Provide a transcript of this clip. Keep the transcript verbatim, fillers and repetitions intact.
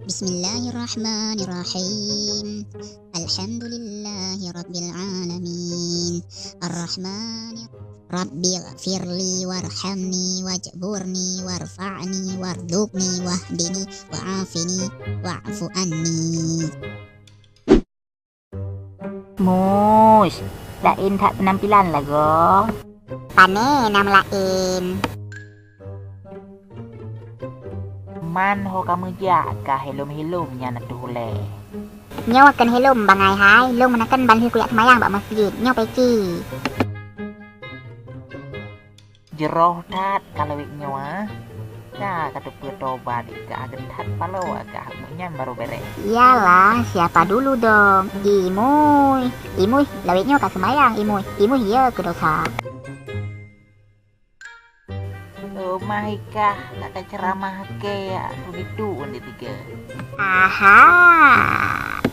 Bismillahirrahmanirrahim. Alhamdulillahirabbil alamin. Arrahmanir Rabbi firli warhamni wajburni warfa'ni warzuqni wahdini wa'afini wa'fu anni. Mus, laén that peunampilan lagoe. Pane nam laén? Man ho ka meujak ka helom-helom nyan ateueh ulée. Nyoe kon helom bangai hai, lôn meunakan ban lheueh kujak seumayang bak masjid. Nyoe peci. Jroh that ka lawét nyoe, ah. Ka, ka teupeue tobat, ka geutat paloe, ka nyan barô bèrèh. Iyalah, siapa dulu dong? Imui. Imui, lawét nyoe ka seumayang, Imui. Imui, ya, keu dosa. Oh, mah ikah, ka, ka ceramah keu, ya, begitu, Wan Ditiga. Aha.